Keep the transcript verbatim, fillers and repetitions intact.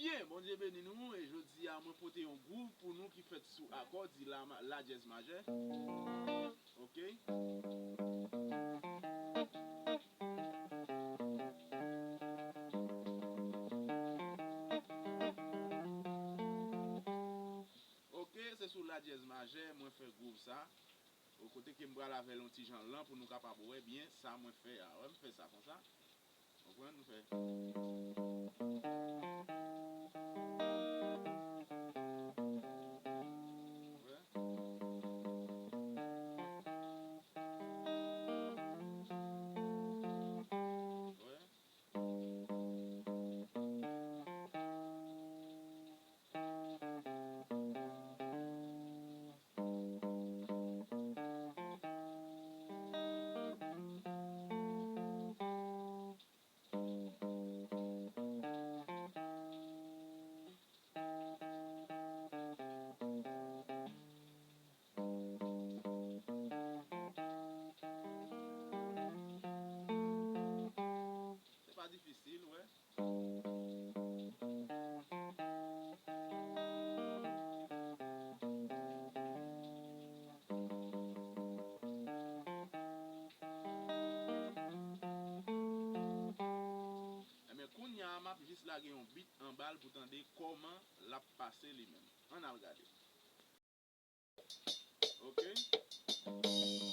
Byen, Bondye beni nou, e jodi a mwen pote yon gwouv pou nou ki fèt sou akò di la, la dyèz majè. Ok. Ok, se sou la dyèz majè mwen fè gwouv sa. Kote ke m pral avè l yon ti jan lan pou nou kapab wè byen sa mwen fè a. Wè, m fè sa konsa. Konprann? M fè. Wè. Wè. Se pa difisil, wè. Ebyen, kounye a, m ap jis lage yon beat anba l pou tande kòman l ap pase li menm. Ann al gade. Ok.